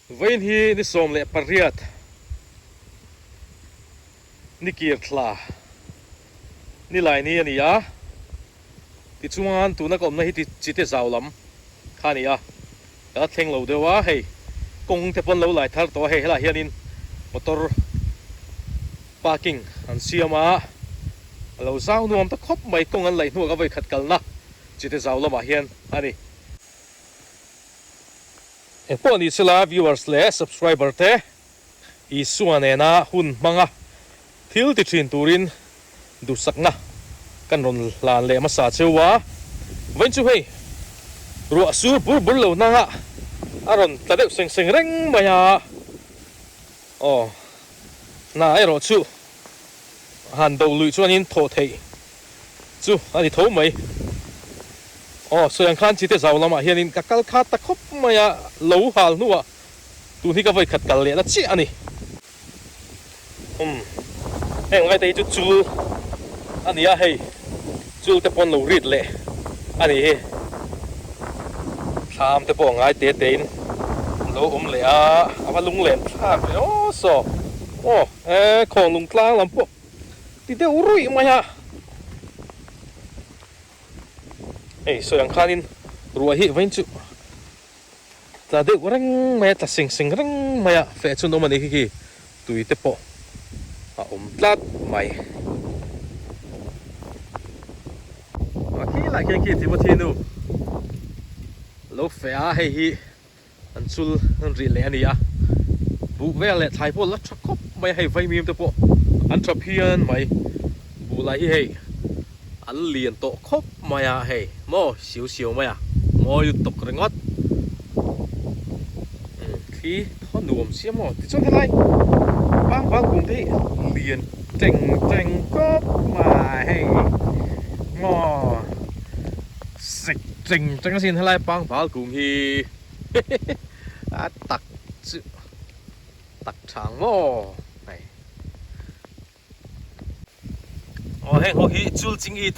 Vawiin hi ni 18 ni kir thla ni lai ni a ni a, tichuan tuna ka awmna hi chite zau lam kha a ni a, ka la thleng lo deuh a, hei kawng te pawh an lo lai thar tawh a, hei helaiah hianin motor parking an siam a, a lo zau nuam ta khawp mai, kawng an laih hnuah ka vawikhat kalna chite zau lamah hian a ni. Engpawh ni sela viewers leh subscriber te Isua nena hun hmanga thil ti thin turin duhsakna kan rawn hlan leh hmasa cheu a. Vawiin chu hei ruah sur bur bur lo nanga a rawn tla deuh seng seng reng mai a. Aw hna erawh chu han do luih chuanin thawh theih chu a ni tho mai. Aw, sawi ang khan Chite zau lamah hianin ka kal kha ta khawp mai a, lo hal hnuah tun hi ka vawi khat kal lehna chiah a ni. Umm, heng lai te hi chu chul a ni a, hei chul te pawn lo rit leh a ni hi. Thlam te pawh a ngai te tein lo awm leh a, a va lunglen thlak ve aw saw. Aw, e khawnglung tlang lam pawh. Ti deuh ruih mai a. Hei sawi ang khanin ruah hi vawiin chu tla deuh reng mai a, tla seng seng reng mai a, feh chhun awm a ni khi khi tui te pawh a awm tlat mai. A khi lai khian khi Timothy nu lo feh a, hei hi An chul an rih leh a ni a, buh vel leh thlai pawh la tha khawp mai a, hei vaimim te pawh an tha phian mai, buh lai hi hei an lian tawh khawp mai a, hei maw siu siu mai a, mawi lutuk ringawt, umm thli thaw nuam sia maw tichuan helai pangbal kum te hi lian teng teng khawp mai hei maw. Sek cheng cheng asin helai pangbal kung hi a tak chu tak tha ang maw hei. Aw heng ho hi chul ching it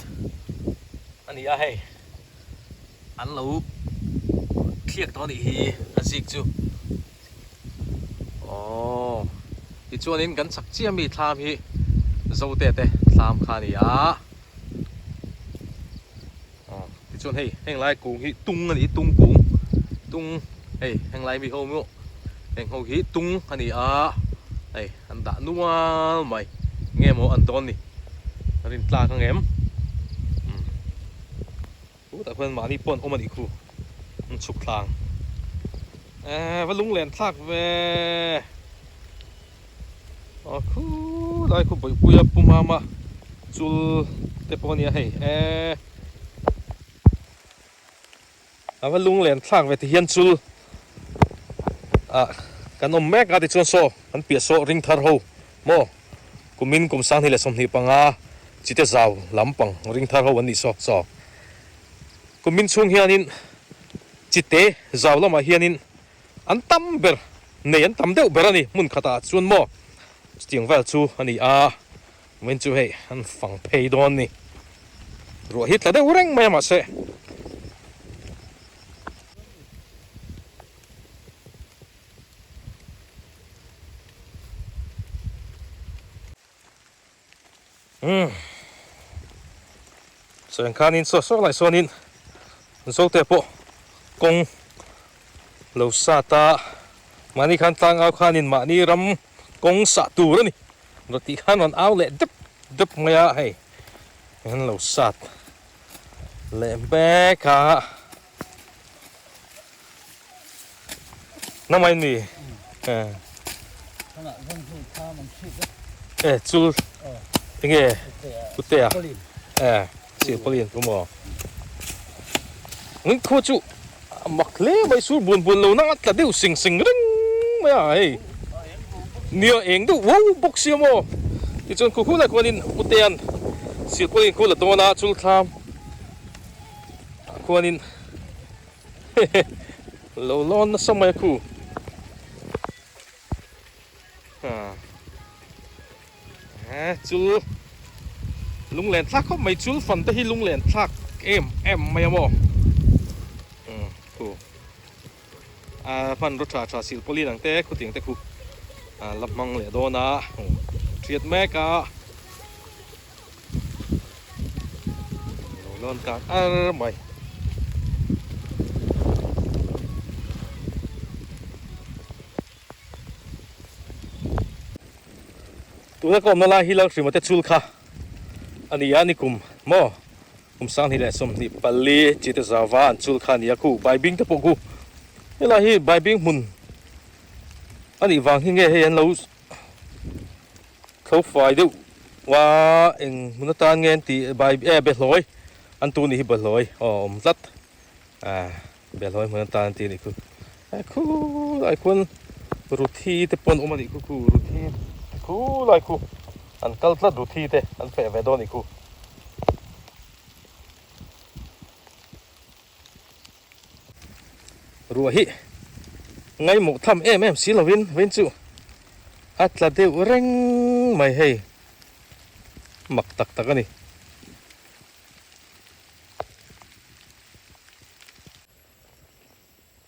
a ni a hei an lo thliak tawh a nih hi a zik chu aw tichuanin kan chak chiah mi thlam hi zote te thlam kha a ni a. Aw tichuan hei heng lai kung hi tung a ni tung kung tung hei heng lai mi ho maw heng ho hi tung a ni a hei an dah nual mai nge maw an dawn ni a rin tlak ang em umm chutah khuan mahni pawh an awm a nih khu an chhuk thlang eee va lunglen thlak ve. Aw khulai khu bawihpuia pu mama chul te pawh a nia hei eee a va lunglen thlak ve ti hian chul ah kan awm mek a tichuan saw kan piah saw ring thar ho maw kumin kum 2025 chite zau lampang ring thar ho an nih saw saw kumin chhung hianin chite zau lamah hianin An tam ber, nei an tam deuh ber a ni, hmun khatah chuan maw chutiang vel chu a ni a, vawiin chu hei an fang phei dawn ni. Ruah hi tla deuh reng mai a mahse. Umm sawi ang khanin saw saw lai sawnin zote pawh kawng lo sat a mahni khan tlang au khanin mahni ram kawng sah tur a ni rawn tih khan rawn au leh dep dep mai a hei an lo sat leh mek a Namai ni e chul enge putea e silpaulin ku maw ngin khu chu mak hle mai sur bun bun lo nang a tla deuh sing sing reng mai a hei nia eng deuh uau bawk sia maw tichuan khu hunah khuanin putean silpaulin khu la dawn a chul thlam ah khuanin Lo lawn nasa mai a khu. Ha chul lunglen thlak khawp mai chul fan te hi lunglen thlak em em mai a maw. Khu. Hmanraw tha tha silpawlin ang te khutiang te khu la hmang leh dawn a thiat mek a lo lawn kang ar mai. Tuna ka awmna lai hi Lalhrimate chul kha a ni a nikum maw? Kum 2024 Chite Zauva an chul kha a ni a, khu Baibing te pawh khu helai hi Baibing hmun a nih vang hi nge hei an lo thlo fai deuh a eng hmun atan nge an tih bai e behlawi an tu nih hi behlawi aw awm tlat ah behlawi hmun atan an ti a nih khu e khu lai khuan ruthi te pawh an awm a nih khu khu ruthi khu lai khu an kal tlat ruthi te an feh ve dawn a nih khu. Ruah hi ngaimawh tham em em si lovin vawiin chu a tla deuh reng mai hei mak tak tak a ni.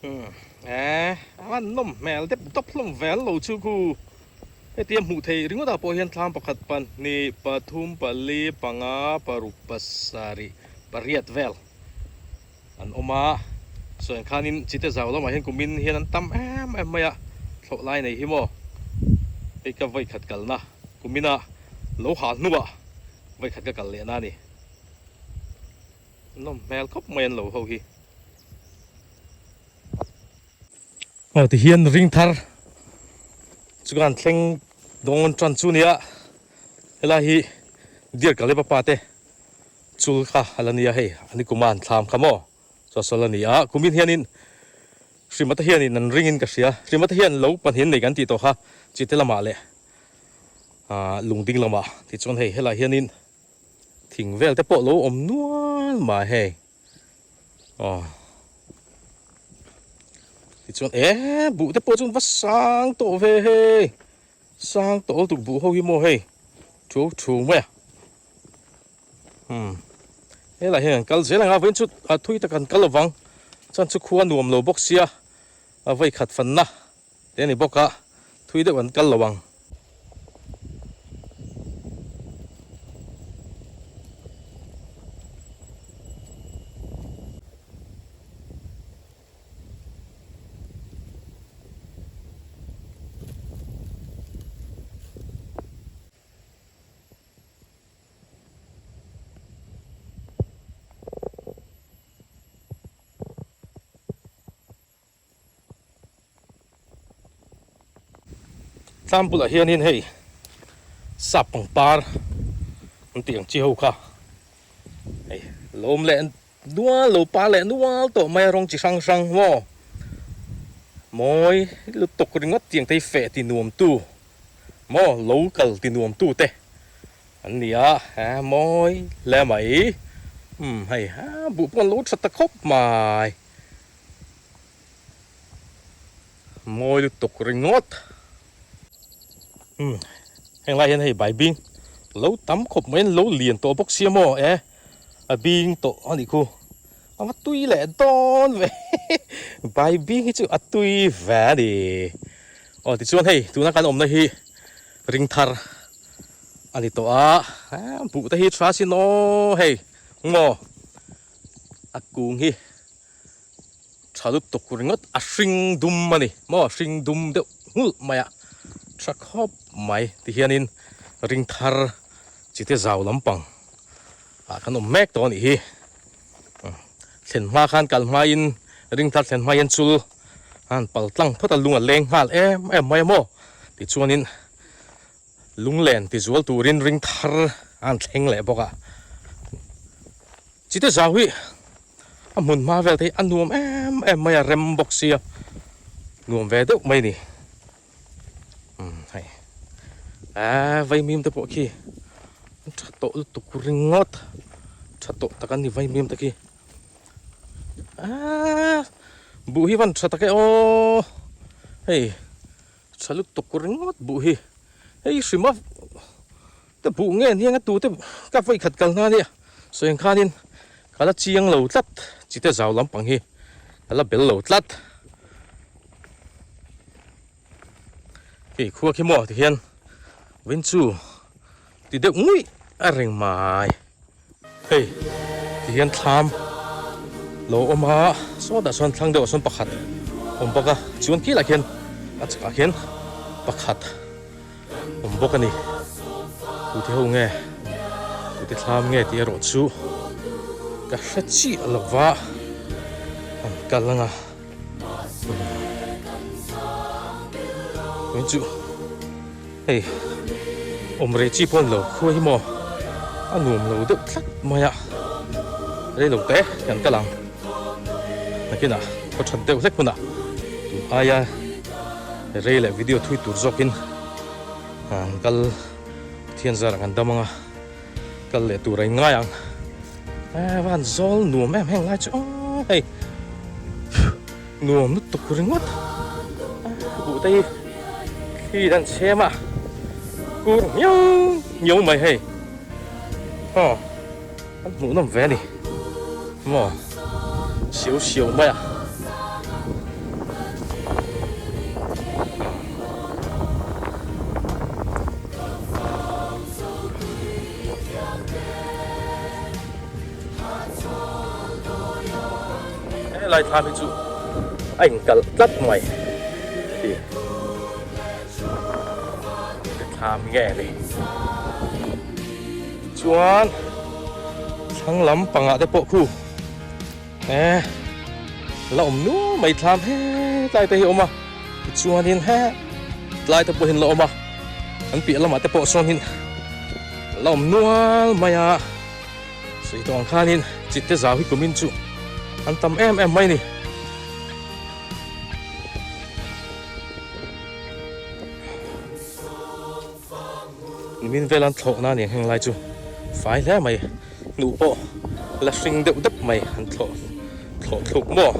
Umm eh a nawm hmel dep dawp hlawm vel lo chu khu hetia hmuh theih ringawt ah pawh hian thlam pakhat pahnih pathum pali panga paruk pasarih pariat vel an awm a sawi ang khanin chite zau lamah hian kumin hian an tam em em mai a thlawh lai nei hi maw hei ka vawikhat kalna kumina lo hal hnuah vawikhat ka kal lehna a ni. Nawm hmel khawp mai an lo ho hi. Aw ti hian ring thar chu kan thleng dawn tan chu nia helai hi dear Kaleba pa te chul kha a la nia hei ani kuma an thlam kha maw chuan sawl a ni a kumin hianin Hrimata hianin an ringin ka hria Hrimata hian lo pahnih an nei kan tih tawh kha chite lamah leh ah lungding lamah tichuan hei helai hianin Thing vel te pawh lo awm nual mai hei aw tichuan e buh te pawh chuan va sang tawh ve hei sang tawh lutuk buh ho hi maw hei thu thu mai a umm helai hian an kal zel ang a vawiin chu a thui tak an kal lovang chuan chu khua nuam lo bawk sia a vei khat fanna te a ni bawk a thui deuh an kal lo ang. Tlang bulah hianin hei sap pangpar an tih ang chi ho kha hei lawm leh nual lo par leh nual tawh mai a rawng chi hrang hrang maw mawi lutuk ringawt tiang te hi feh ti nuam tu maw lo kal ti nuam tu te an ni a mawi hle mai umm hei buh pawh an lo tha ta khawp mai. Mawi lutuk ringawt. Umm heng lai hian hei bai bing lo tam khawp mai an lo lian tawh bawk sia maw e a bing tawh a nih khu a va tui leh dawn ve bai bing hi chu a tui ve a ni aw tichuan hei tuna kan awmna hi ring thar a ni tawh a buh te hi tha sin aw hei maw a kung hi. Tha lutuk ringawt a hring dum a ni maw hring dum deuh nghulh mai a tha khawp mai ti hianin ring thar chi te zau lampang ah khan awm mek tawh a nih hi thlen hma khan kal hmain ring thar thlen hma hian chul a han pal tlang phawt a lung a leng nghal em em mai a maw tichuanin lunglen tizual turin ring thar a han thleng leh bawk a. Chite zau hi a hmun hma vel te hi a nuam em em mai a, rem bawk sia nuam ve deuh mai a ni. Umm hei eee vaimim te pawh khi an tha tawh lutuk ringawt tha tawh tak an ni vaimim te khi eee buh hi van tha tak e aw hei tha lutuk ringawt buh hi hei hrim a. Ka buh nge ni anga tute ka vawi khat kal hna nia sawi ang khanin ka la chiang lo tlat chite zau lampang hi ka la bel lo tlat. Khi khua khi maw tihian vin chu ti deuh nguih a reng mai. Hei tihian thlam lo awm a, sawtah sawn thlang deuhah sawn pakhat awm bawk a, chuan kilah khian a chhakah khian pakhat awm bawk a ni. Tute ho nge tute thlam nge tih erawh chu ka hre chiah lo va, an kal ang a. Min chu hei awm rei chi pawh a ni lo khua hi maw a nuam lo deuh tlat mai a rei lo te kan kal ang nakinah khaw that deuh hlek hunah tun aia rei leh video thui tur zawkin an kal Pathian zarah kan dam ang a kal leh tur a inngai ang van zawl nuam em heng lai chu aw hei nuam lutuk ringawt buh te hi thli dan chhem a kur nghiau nghiau mai hei aw an hmuh nawm ve a ni maw siau siau mai a. Helai thlam hi chu a inkalh tlat mai ti thlam nge ni chuan thlang lam pangah te pawh khu e la awm nual mai thlam hetlai te hi a awm a tichuanin hetlai te pawhin la awm a an piah lamah te pawh sawnin la awm nual mai a sawi tawh ang khanin chite zau hi kumin chu an tam em em mai a ni. Nimin vel an thlawh na aniang heng lai chu fai hle mai hnuh pawh la hring deuh deuh mai an thlawh thlawh thluk maw.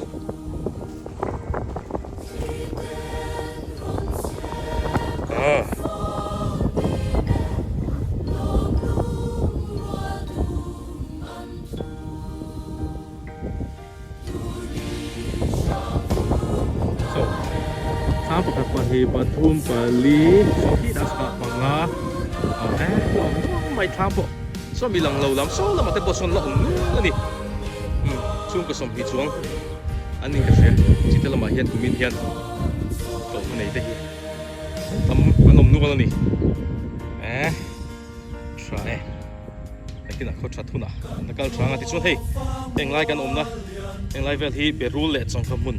So thla pakhat pahnih pathum pali sawmhnih dah chhuah panga a eh la awm nual mai thla pawh sawmi lang lo lam saw lamah te pawh sawn la awm nual a ni umm chhungkaw sawmhnih chuang an nih ka hria chite lamah hian kumin hian tlawhna nei te hi an tam an awm nual a ni eh. Tha e, nakinah khaw that hunah an la kal tha ang a tichuan hei henglai kan awmna henglai vel hi berul leh changkha hmun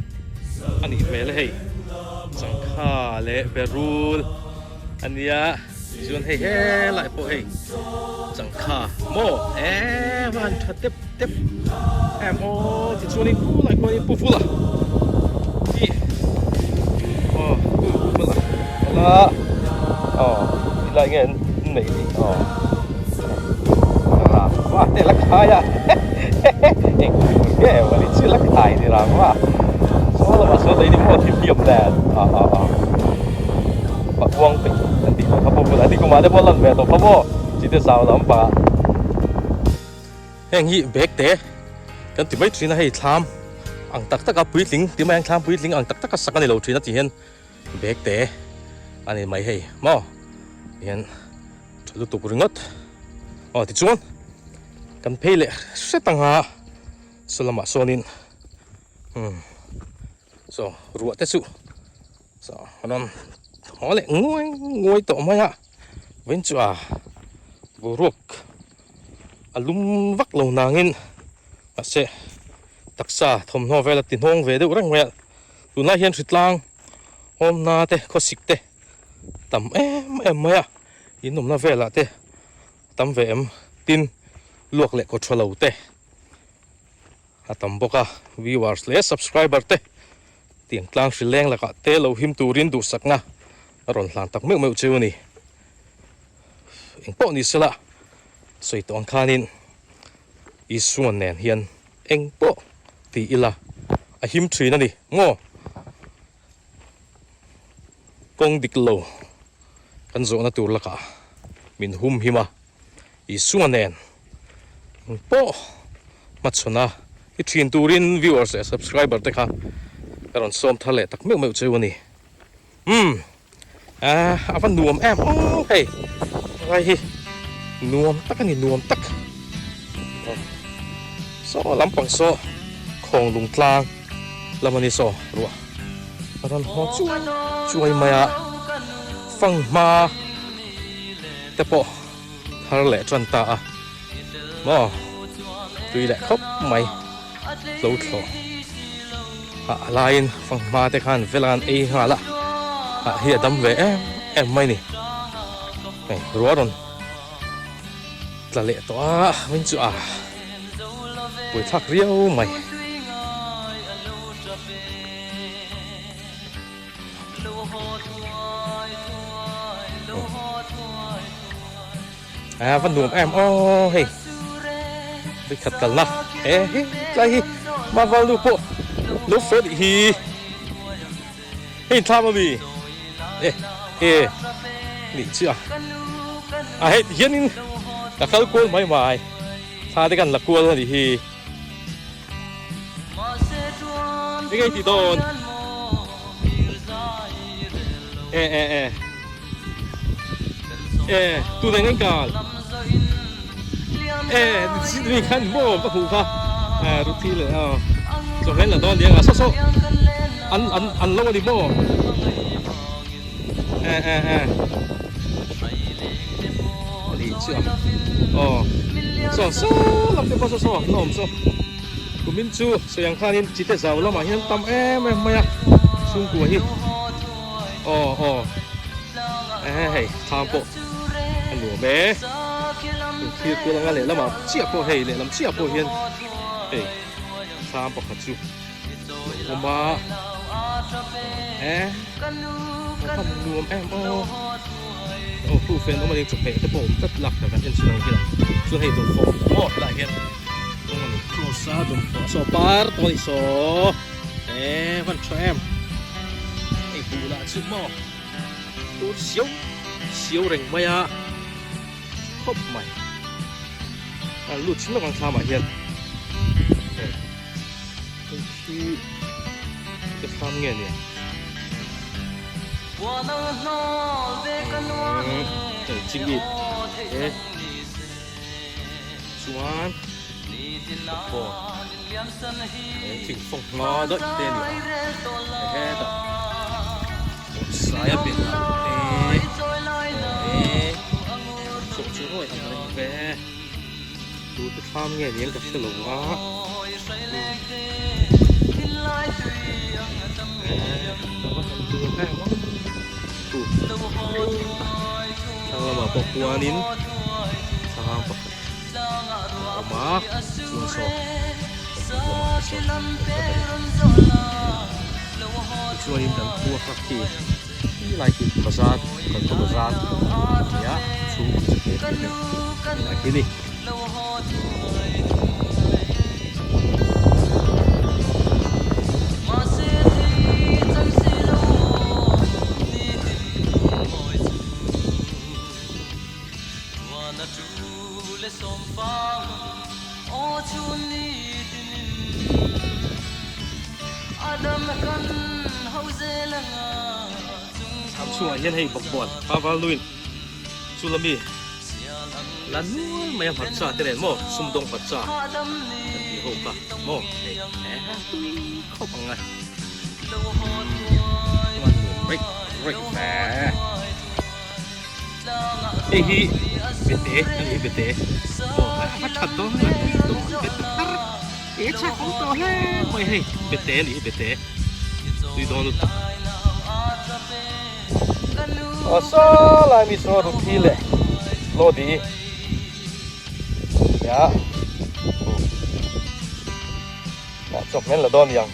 a nih hmel a hei changkha leh berul a nia tichuan hei helai pawh hei changkha maw e van tha tep tep em aw tichuanin khulai khuanin pu vula hi aw pu vula ela aw tilai nge an neih ni aw rang va te la khai a eng nge mawni chu la khai ni rang va saw lamah sawn lei ni maw thim hiam nen a a a pa uang peih an tih tawh kha pu vula ni kumah te pawh lan ve tawh kha maw chite zau lampangah. Heng hi bag te kan ti mai thin a, hei thlam ang tak taka puitling ti mai ang thlam puitling ang tak taka sak a ni lo thin a tih hian bag te a ni mai hei maw hian tha lutuk ringawt aw tichuan kan phei leh hret ang a saw lamah sawnin umm saw ruah te chu saw a rawn thaw leh nguai nguai tawh mai a vawiin chu a boruak. A lum vak lo nangin mahse taksa thawmhnaw vel a ti hnawng ve deuh reng mai a, tunlai hian hritlang awmna te khawsik te tam em em mai a, in awmna velah te tam ve em tin luak leh kawtha lo te a tam bawk a, viewers leh subscriber te tiang tlang hrileng lakah te lo him turin duhsakna a rawn hlan tak meuh meuh cheu a ni. Eng pawh ni sela sawi tawh ang khanin Isua nen hian eng pawh ti ila a him thin a ni maw? Kawng dik lo kan zawhna tur lakah min hum him a, Isua nen eng pawh hmachhawn a i thin turin viewers leh subscriber te kha ka rawn sawm thar leh tak meuh meuh cheu a ni. Umm. A a va nuam em aw hei helai hi nuam tak a ni nuam tak saw lampang saw khawng lung tlang lam a ni saw ruah a rawn haw chuai chuai mai a fanghma te pawh thar leh tan ta a maw tui leh khawp mai lo thlawh a a laiin fanghma te khan vel an ei nghal a ah hi a dam ve em em mai ni hei ruah rawn tla leh tawh a min chu a buaithlak riau mai. A va nuam em aw hei vawikhat kalna e hei tlai hi Maval nu pawh lo fel hi hei thlam ami e e nih chiah a hei ti hianin ka kal kual mai mai thla te kan la kual a nih hi. Enge i tih dawn? E e e E tun eng eng kal E mi khan maw ka hmuh kha e Ruthi leh a chawhmeh la dawn nia saw saw an an an lo a ni maw E e e Ani chiah aw saw saw lam te pawh saw saw an awm saw. Kumin chu sawi ang khanin chite zau lamah hian tam em em mai a chhungkua hi aw aw ehe hei thlam pawh a nuam e thlir kual anga lehlamah chiah pawh hei lehlam chiah pawh hian hei thlam pakhat chu a awm a e a nuam em aw aw khu fen awm a ni chawhmeh te pawh a awm tlat lak kan en chhin ang hi lah chuan hei dawrfawh aw helaiah hian. Cross a dum tawh saw par tawh a ni saw e van tha em hei buh lah chu maw tur siau siau reng mai a khawp mai a lut chin lawk ang thlam ah hian hei hei hi ka thlam nge nia hei chimit e. Chuan football he thingfawng hma daih te a ni a hetah bawrhsaia bel ang te eh chawh chu ruai ang reng ve tute thlam nge ni ang ka hre lo a eh a va han tur em ang tu thlang lamah pawh khuanin thlang pakhat a awm a chuan saw kan lamah te sawn tichuanin kan khua kha khi lai khi bazar kan khaw bazar a ni a chhungkaw chu he helai khi a ni. Thlam chhungah hian hei bawkbawn pa val nuin chu la mi la nual mai a hmarcha te nen maw sumdawng hmarcha kan tih ho kha maw hei he tui khawp ang a chuan nuam rek rek ve. Hei hi bete a ni bete aw a va that dawn a tui dawn bete thar e chak awm tawh hle mai hei bete a ni bete tui dawn lutuk. Aw saw lai mi saw Ruthi leh Lodi nia ah chawhmel la dawn niang.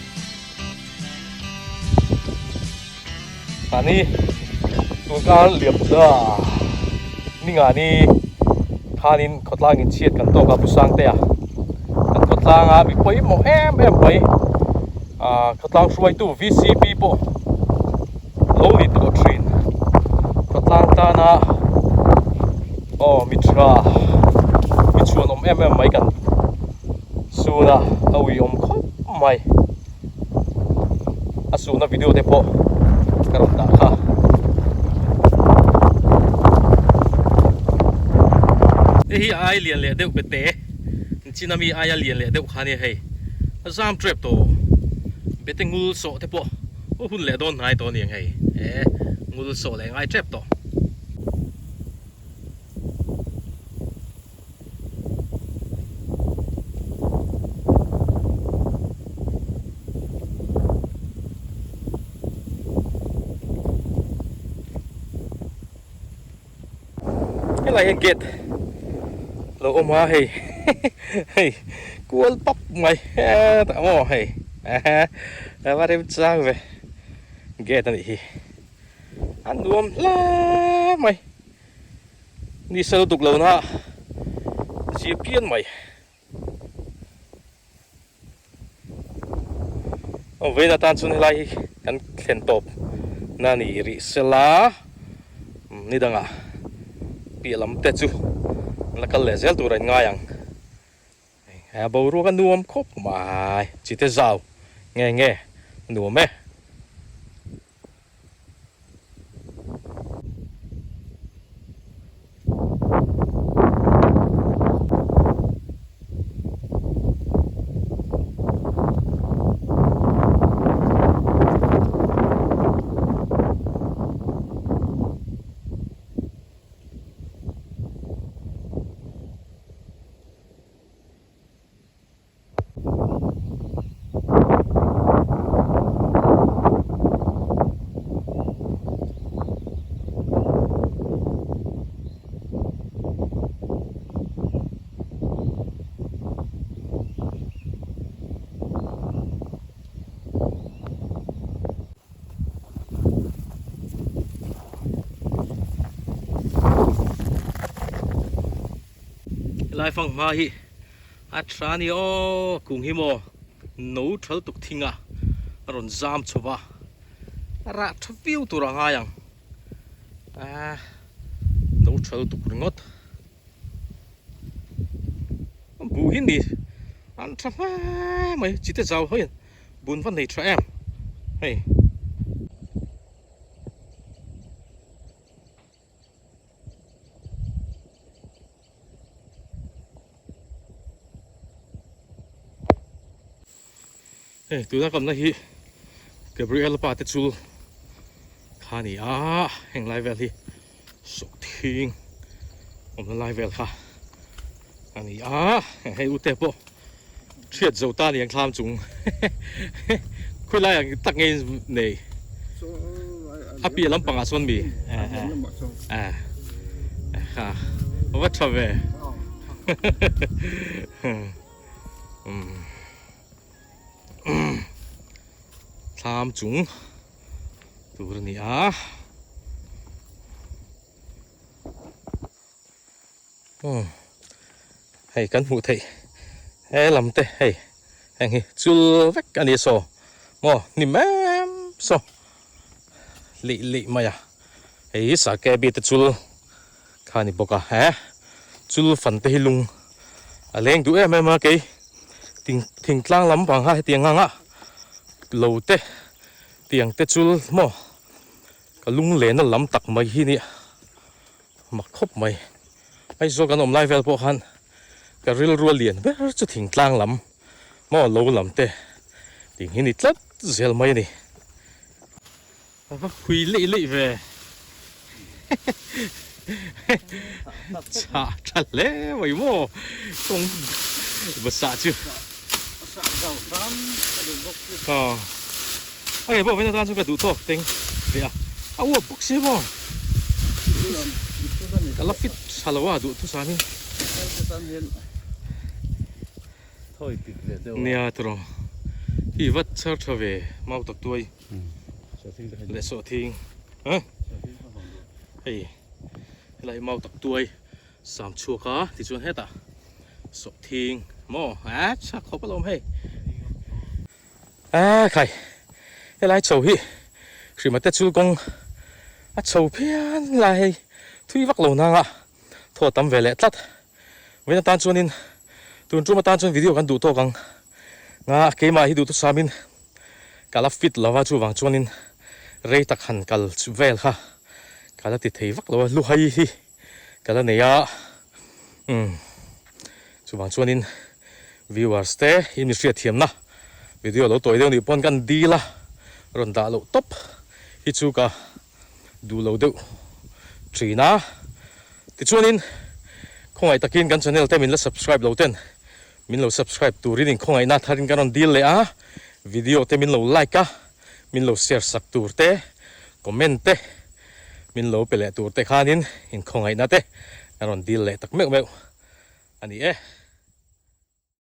Mahni tun kar liam ta ningani khanin khawtlang in chhiat kan tawk a Pu Sangtea kan khawtlanga mi pawimawh em em mai ah khawtlang hruaitu VCP pawh lo ni tawh thin khawtlang tana aw mi tha mi chhuanawm em em mai kan suna a uiawm khawp mai. A suhna video te pawh ka rawn dah kha. Hei hi a ai lian leh deuh bete chin ami aia lian leh deuh kha ania hei. A zam tep tawh. Bete ngul sawh te pawh a hun leh dawn hnai tawh aniang hei. E ngul sawh leh ngai tep tawh. Helai hian gate lo awm a hei hei kual pap mai hetah maw hei a va rem chang ve gate a nih hi a nuam hle mai ni sal duk lo na zir pian mai. Aw vawiin atan chuan helai hi kan thlen tawp na ni rih sela ni dangah piah lam te chu an la kal leh zel tur a inngai ang. A boruak a nuam khawp mai chite zau nge nge a nuam e. Helai fanghma hi A tha a ni aw kung hi maw no thal tuk thing a a rawn zam chho va a rah tha viau tur a ngai ang ah no thal tuk ringawt buh hi ni an tha hle mai chite zau hawiin bun va nei tha em hei. Hei tuna kamna hi Gabriel pa te chul kha a ni a heng lai vel hi sawh thing awmna lai vel kha a ni a hei ute pawh Hriat zo ta ni ang thlam chung khawi lai ang tak nge nei a piah lampangah chuan mi kha va tha ve thlam chung tur a ni a. Umm hei kan hmuh theih he lam te hei heng hi chul vek a ni saw maw hnim em saw lih lih mai a hei hi sake bi te chul kha a ni bawk a he chul fan te hi lung a leng duh em em a kei thing thingtlang lampang kha hetiang ang a lo te tiang te chul maw ka lung lehna lam tak mai hi nia. Mak khawp mai. Aizawl kan awm lai vel pawh khan ka rilru a lian ber chu thingtlang lam maw lo lam te tih hi ni tlat zel mai a ni. A va phui leih leih ve. Chah tha hle mai maw kawng basa chu. Aw a kei pawh vawiin atan chuan ka duh tawk teng ve a a uap bawk sia maw ka la fit tha lo a duh thusamin nia tawrh hi vat chhar tha ve mau tak tuai leh sawhthing hei helai mau tak tuai. Sam chhuak a tichuan hetah sawhthing maw a chhak khawp alawm hei a khai helai chho hi hrima te chul kawng a chho phian lai hei thui vak lo nanga thaw tam ve leh tlat vawiin atan chuanin tun tum atan chuan video kan duh tawk ang nga keimah hi duh thusamin ka la fit lova chuvang chuanin rei tak han kal vel kha ka la ti thei vak lo a luhai hi. Ka la nei a. Umm chuvang chuanin viewers te i mi hriatthiamna video lo tawi deuh nih pawn kan dil a rawn dah loh tawp hi chu ka duh lo deuh thin a. Tichuanin khawngaih takin kan channel te min la subscribe lo ten min lo subscribe turin inkhawngaihna tharin kan rawn dil leh a, video te min lo like a, min lo share sak tur te, comment te min lo pe leh tur te khanin inkhawngaihna te kan rawn dil leh tak meuh meuh a ni e.